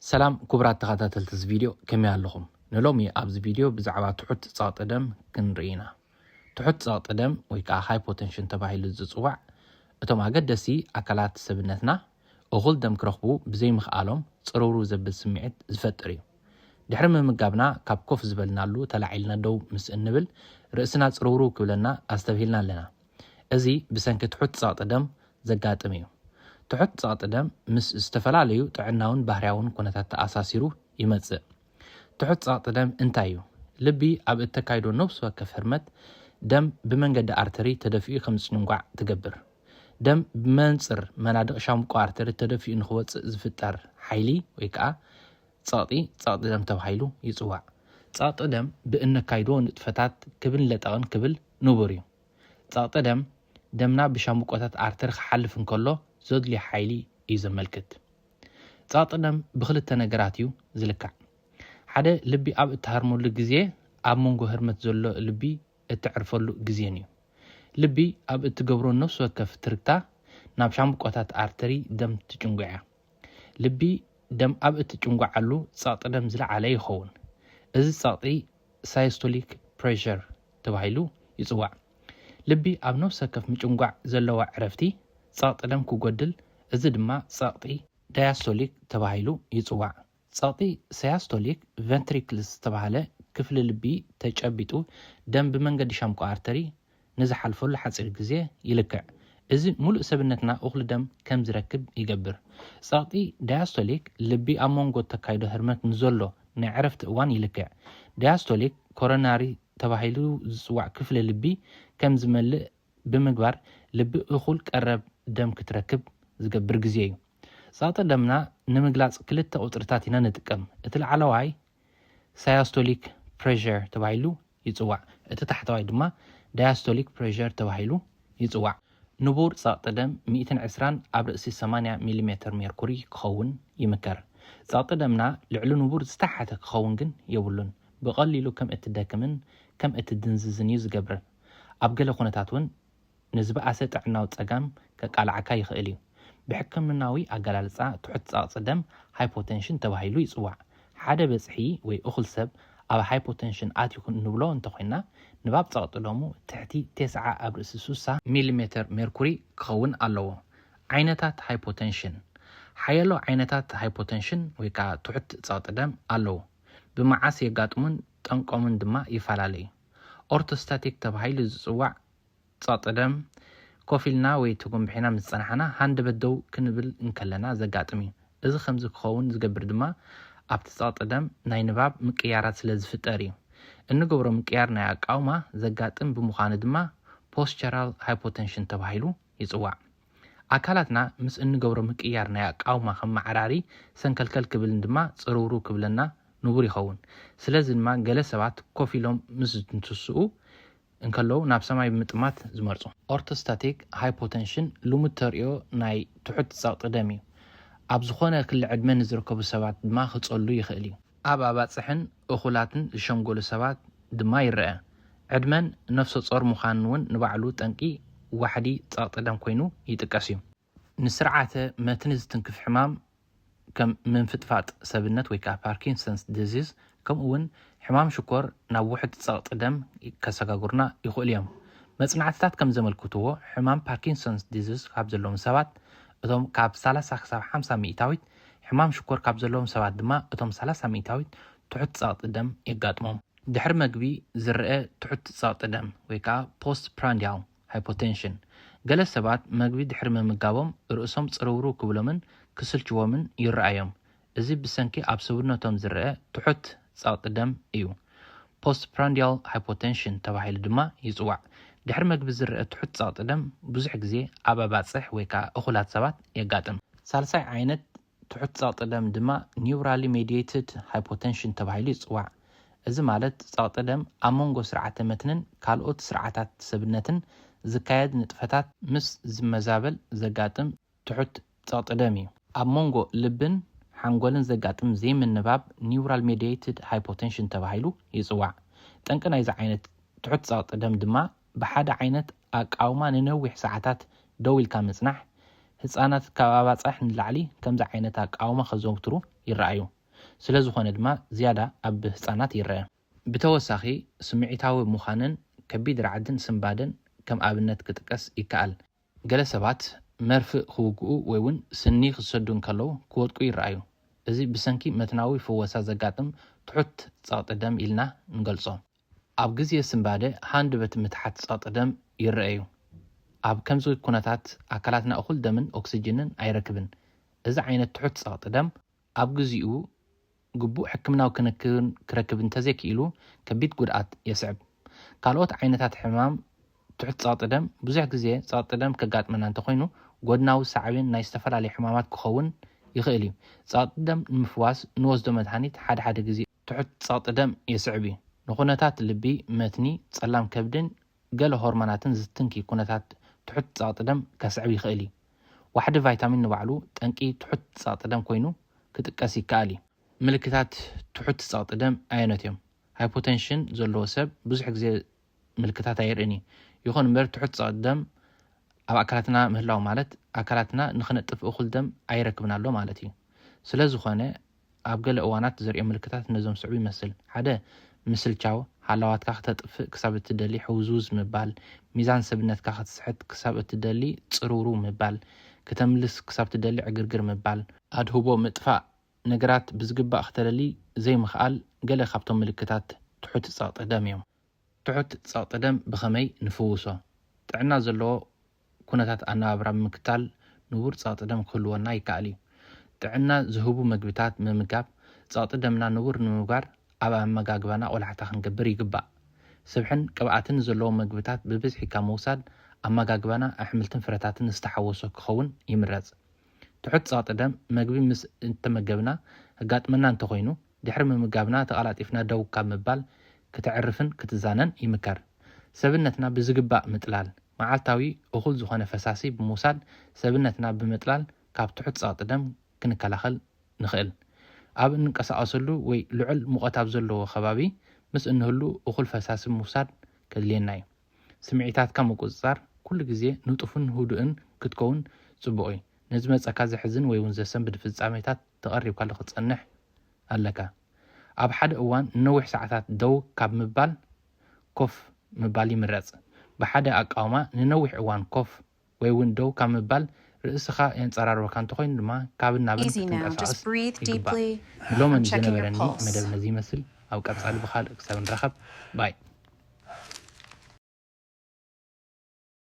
ሰላም ክቡራት ተኸታተልቲ እዚ ቪድዮ፣ ከመይ ኣለኹም? ንሎሚ ኣብዚ ቪድዮ ብዛዕባ ትሑት ጸቕጢ ደም ክንርኢ ኢና። ትሑት ጸቕጢ ደም ወይ ከዓ ሃይፖተንሽን ተባሂሉ ዝጽዋዕ፣ እቶም ኣገደስቲ ኣካላት ሰብነትና እኹል ደም ክረኽቡ ብዘይምኽኣሎም ጽርውርው ዘብል ስምዒት ዝፈጥር እዩ። ድሕሪ ምምጋብና ካብ ኮፍ ዝበልናሉ ተላዒልና ደው ምስ እንብል፣ ርእስና ጽርውርው ክብለና ኣስተብሂልና ኣለና። እዚ ብሰንኪ ትሑት ጸቕጢ ደም ዘጋጥም እዩ። ትሑት ጸቕጢ ደም ምስ ዝተፈላለዩ ጥዕናውን ባህርያውን ኩነታት ተኣሳሲሩ ይመጽእ። ትሑት ጸቕጢ ደም እንታይ እዩ? ልቢ ኣብ እተካይዶ ነፍሲ ወከፍ ህርመት ደም ብመንገዲ ኣርተሪ ተደፊኡ ከም ዝጭንጓዕ ትገብር። ደም ብመንጽር መናድቕ ሻምብቆ ኣርተሪ ተደፊኡ ንኽወጽእ ዝፍጠር ሓይሊ ወይ ከዓ ጸቕጢ፣ ጸቕጢ ደም ተባሂሉ ይጽዋዕ። ጸቕጢ ደም ብእነካይዶ ንጥፈታት ክብን ለጠቕን ክብል ንቡር እዩ። ጸቕጢ ደም፣ ደምና ብሻምብቆታት ኣርተሪ ክሓልፍ እንከሎ ዘድልዮ ሓይሊ እዩ ዘመልክት። ጸቕጢ ደም ብኽልተ ነገራት እዩ ዝልካዕ። ሓደ፣ ልቢ ኣብ እትሃርመሉ ግዜ ኣብ መንጎ ህርመት ዘሎ ልቢ እተዕርፈሉ ግዜን እዩ። ልቢ ኣብ እትገብሮ ነፍሲ ወከፍ ትርግታ ናብ ሻምብቆታት ኣርተሪ ደም ትጭንጉዕ እያ። ልቢ ደም ኣብ እትጭንጓዓሉ ጸቕጢ ደም ዝለዓለ ይኸውን። እዚ ጸቕጢ ሳይስቶሊክ ፕሬሸር ተባሂሉ ይጽዋዕ። ልቢ ኣብ ነፍሲ ወከፍ ምጭንጓዕ ዘለዋ ዕረፍቲ ጸቕጢ ደም ክጎድል፣ እዚ ድማ ጸቕጢ ዳያስቶሊክ ተባሂሉ ይጽዋዕ። ጸቕጢ ሳያስቶሊክ ቨንትሪክልስ ዝተባህለ ክፍሊ ልቢ ተጨቢጡ ደም ብመንገዲ ሻምቆ ኣርተሪ ንዝሓልፈሉ ሓጺር ግዜ ይልክዕ። እዚ ሙሉእ ሰብነትና እኹል ደም ከም ዝረክብ ይገብር። ጸቕጢ ዳያስቶሊክ ልቢ ኣብ መንጎ ተካይዶ ህርመት ንዘሎ ናይ ዕረፍቲ እዋን ይልክዕ። ዳያስቶሊክ ኮሮናሪ ተባሂሉ ዝጽዋዕ ክፍሊ ልቢ ከም ዝመልእ ብምግባር ልቢ እኹል ቀረብ ደም ክትረክብ ዝገብር ግዜ እዩ። ጸቕጢ ደምና ንምግላጽ ክልተ ቁጽርታት ኢና ንጥቀም። እቲ ላዕለዋይ ሳያስቶሊክ ፕሬሸር ተባሂሉ ይጽዋዕ። እቲ ታሕተዋይ ድማ ዳያስቶሊክ ፕሬሸር ተባሂሉ ይጽዋዕ። ንቡር ጸቕጢ ደም ሚእትን ዕስራን ኣብ ርእሲ ሰማንያ ሚሊሜተር ሜርኩሪ ክኸውን ይምከር። ጸቕጢ ደምና ልዕሊ ንቡር ዝተሓተ ክኸውን ግን የብሉን። ብቐሊሉ ከም እትደክምን ከም እትድንዝዝን እዩ ዝገብር። ኣብ ገለ ኩነታት እውን ንዝበኣሰ ጥዕናዊ ጸገም ከቃልዓካ ይኽእል እዩ። ብሕክምናዊ ኣገላልጻ ትሑት ጸቕጢ ደም ሃይፖተንሽን ተባሂሉ ይጽዋዕ። ሓደ በጽሒ ወይ እኹል ሰብ ኣብ ሃይፖተንሽን ኣትዩ እንብሎ እንተኾይና፣ ንባብ ጸቕጢ ደሙ ትሕቲ ተስዓ ኣብ ርእሲ ስሳ ሚሊሜተር ሜርኩሪ ክኸውን ኣለዎ። ዓይነታት ሃይፖተንሽን። ሓያሎ ዓይነታት ሃይፖተንሽን ወይ ከዓ ትሑት ጸቕጢ ደም ኣለዉ። ብመዓስ የጋጥሙን ጠንቆምን ድማ ይፈላለ እዩ። ኦርቶስታቲክ ተባሂሉ ዝጽዋዕ ጸቕጢ ደም ኮፍ ኢልና ወይ ተጎንቢሕና ምስ ጸናሕና ሃንደበት ደው ክንብል እንከለና ዘጋጥም እዩ። እዚ ከምዚ ክኸውን ዝገብር ድማ ኣብቲ ጸቕጢ ደም ናይ ንባብ ምቅያራት ስለ ዝፍጠር እዩ። እንገብሮ ምቅያር ናይ ኣቃውማ ዘጋጥም ብምዃኑ ድማ ፖስቸራል ሃይፖተንሽን ተባሂሉ ይጽዋዕ። ኣካላትና ምስ እንገብሮ ምቅያር ናይ ኣቃውማ ከመዓራሪ ሰንከልከል ክብልን ድማ ጽርውርው ክብለና ንቡር ይኸውን። ስለዚ ድማ ገለ ሰባት ኮፍ ኢሎም ምስ ዝትስኡ እንከለዉ ናብ ሰማይ ብምጥማት ዝመርጹ። ኦርቶስታቲክ ሃይፖተንሽን ልሙድ ተርእዮ ናይ ትሑት ጸቕጢ ደም እዩ። ኣብ ዝኾነ ክሊ ዕድመ ንዝርከቡ ሰባት ድማ ክጸሉ ይኽእል እዩ። ኣብ ኣባጽሕን እኹላትን ዝሸምገሉ ሰባት ድማ ይረአ። ዕድመን ነፍሰ ጾር ምዃንን እውን ንባዕሉ ጠንቂ ዋሕዲ ጸቕጢ ደም ኮይኑ ይጥቀስ እዩ። ንስርዓተ መትኒ ዝትንክፍ ሕማም ከም ምንፍጥፋጥ ሰብነት ወይ ከዓ ፓርኪንሰንስ ዲዚዝ፣ ከምኡ እውን ሕማም ሽኮር ናብ ውሕድ ጸቕጢ ደም ከሰጋግሩና ይኽእሉ እዮም። መጽናዕትታት ከም ዘመልክትዎ፣ ሕማም ፓርኪንሰንስ ዲዚዝ ካብ ዘለዎም ሰባት፣ እቶም ካብ ሰላሳ ክሳብ ሓምሳ ሚእታዊት፣ ሕማም ሽኮር ካብ ዘለዎም ሰባት ድማ፣ እቶም ሰላሳ ሚእታዊት ትሑት ጸቕጢ ደም የጋጥሞም። ድሕሪ መግቢ ዝረአ ትሑት ጸቕጢ ደም ወይ ከዓ ፖስት ፕራንዲያል ሃይፖቴንሽን። ገለ ሰባት መግቢ ድሕሪ ምምጋቦም ርእሶም ጽርውርው ክብሎምን ክስልችዎምን ይረኣዮም። እዚ ብሰንኪ ኣብ ሰብነቶም ዝረአ ትሑት ጸቕጢ ደም እዩ። ፖስት ፕራንዲያል ሃይፖቴንሽን ተባሂሉ ድማ ይጽዋዕ። ድሕሪ መግቢ ዝረአ ትሑት ጸቕጢ ደም ብዙሕ ግዜ ኣብ ኣባጽሕ ወይ ከዓ እኹላት ሰባት የጋጥም። ሳልሳይ ዓይነት ትሑት ጸቕጢ ደም ድማ ኒውራሊ ሜዲየትድ ሃይፖቴንሽን ተባሂሉ ይጽዋዕ። እዚ ማለት ጸቕጢ ደም ኣብ መንጎ ስርዓተ መትንን ካልኦት ስርዓታት ሰብነትን ዝካየድ ንጥፈታት ምስ ዝመዛበል ዘጋጥም ትሑት ጸቕጢ ደም እዩ። ኣብ መንጎ ልብን ሓንጎልን ዘጋጥም ዘይምንባብ ኒውራል ሜዲየትድ ሃይፖቴንሽን ተባሂሉ ይጽዋዕ። ጠንቂ ናይዚ ዓይነት ትሑት ጸቕጢ ደም ድማ ብሓደ ዓይነት ኣቃውማ ንነዊሕ ሰዓታት ደው ኢልካ ምጽናሕ፣ ህጻናት ካብ ኣባጻሕ ንላዕሊ ከምዚ ዓይነት ኣቃውማ ከዘውትሩ ይረኣዩ። ስለ ዝኾነ ድማ ዝያዳ ኣብ ህጻናት ይረአ። ብተወሳኺ፣ ስምዒታዊ ምዃንን ከቢድ ራዕድን ስንባደን ከም ኣብነት ክጥቀስ ይከኣል። ገለ ሰባት መርፍእ ክውግኡ ወይ እውን ስኒ ክሰዱ እንከለዉ ክወድቁ ይረኣዩ። እዚ ብሰንኪ መትናዊ ፍወሳ ዘጋጥም ትሑት ጸቕጢ ደም ኢልና ንገልጾ። ኣብ ግዜ ስንባደ ሃንደበት ምትሓት ጸቕጢ ደም ይረኣዩ። ኣብ ከምዚ ኩነታት ኣካላትና እኹል ደምን ኦክስጅንን ኣይረክብን። እዚ ዓይነት ትሑት ጸቕጢ ደም ኣብ ግዚኡ ግቡእ ሕክምናዊ ክንክን ክረክብ እንተዘይክኢሉ ከቢድ ጉድኣት የስዕብ። ካልኦት ዓይነታት ሕማም ትሑት ጸቕጢ ደም። ብዙሕ ግዜ ጸቕጢ ደም ከጋጥመና እንተኾይኑ ጎድናዊ ሳዕቤን ናይ ዝተፈላለዩ ሕማማት ክኸውን ይኽእል እዩ። ጸቕጢ ደም ንምፍዋስ እንወስዶ መድሃኒት ሓደ ሓደ ግዜ ትሑት ጸቕጢ ደም የስዕብ እዩ። ንኹነታት ልቢ፣ መትኒ፣ ጸላም ከብድን ገለ ሆርሞናትን ዝትንኪ ኩነታት ትሑት ጸቕጢ ደም ከስዕብ ይኽእል እዩ። ዋሕዲ ቫይታሚን ንባዕሉ ጠንቂ ትሑት ጸቕጢ ደም ኮይኑ ክጥቀስ ይከኣል እዩ። ምልክታት ትሑት ጸቕጢ ደም ኣየኖት እዮም? ሃይፖቴንሽን ዘለዎ ሰብ ብዙሕ ግዜ ምልክታት ኣየርእን እዩ። ይኹን እምበር ትሑት ጸቕጢ ደም ኣብ ኣካላትና ምህላው ማለት ኣካላትና ንኽነጥፍ እኹል ደም ኣይረክብን ኣሎ ማለት እዩ። ስለ ዝኾነ ኣብ ገለ እዋናት ዘርእዮ ምልክታት ነዞም ዝስዕቡ ይመስል። ሓደ፣ ምስልቻው፣ ሃላዋትካ ክተጥፍእ ክሳብ እትደሊ ሕውዝውዝ ምባል፣ ሚዛን ሰብነትካ ክትስሕት ክሳብ እትደሊ ጽርውርው ምባል፣ ክተምልስ ክሳብ ትደሊ ዕግርግር ምባል፣ ኣድህቦ ምጥፋእ፣ ነገራት ብዝግባእ ክተለሊ ዘይምኽኣል ገለ ካብቶም ምልክታት ትሑት ጸቕጢ ደም እዮም። ትሑት ጸቕጢ ደም ብኸመይ ንፍውሶ? ጥዕና ዘለዎ ኩነታት ኣነባብራ ብምክታል ንቡር ጸቕጢ ደም ክህልወና ይከኣል እዩ። ጥዕና ዝህቡ መግብታት ምምጋብ ጸቕጢ ደምና ንቡር ንምግባር ኣብ ኣመጋግባና ቆላሕታ ክንገብር ይግባእ። ስብሕን ቅብኣትን ዘለዎም መግብታት ብብዝሒ ካብ ምውሳድ ኣመጋግባና ኣሕምልትን ፍረታትን ዝተሓወሶ ክኸውን ይምረጽ። ትሑት ጸቕጢ ደም መግቢ ምስ እተመገብና ኣጋጥመና እንተኾይኑ ድሕሪ ምምጋብና ተቐላጢፍና ደው ካብ ምባል ክተዕርፍን ክትዛነን ይምከር። ሰብነትና ብዝግባእ ምጥላል፣ መዓልታዊ እኹል ዝኾነ ፈሳሲ ብምውሳድ ሰብነትና ብምጥላል ካብ ትሑት ጸቕጢ ደም ክንከላኸል ንኽእል። ኣብ እንንቀሳቐሰሉ ወይ ልዑል ሙቐት ኣብ ዘለዎ ከባቢ ምስ እንህሉ እኹል ፈሳሲ ምውሳድ ከድልየና እዩ። ስምዒታትካ ምቁጽጻር ኩሉ ግዜ ንጡፍን ህዱእን ክትከውን ጽቡቕ እዩ። ንዝመጸካ ዘሕዝን ወይ እውን ዘሰንብድ ፍጻሜታት ተቐሪብካሉ ክትጸንሕ ኣለካ። ኣብ ሓደ እዋን ንነዊሕ ሰዓታት ደው ካብ ምባል ኮፍ ምባል ይምረጽ። ብሓደ ኣቃውማ ንነዊሕ እዋን ኮፍ ወይ እውን ደው ካብ ምባል ርእስኻ የንጸራርበካ እንተኾይኑ ድማ ካብ ናብን ክትንቀሳቐስ ይግባእ። ሎምን ዝነበረኒ መደብ ነዚ ይመስል። ኣብ ቀጻሊ ብኻልእ ክሳብ ንራኸብ ባይ።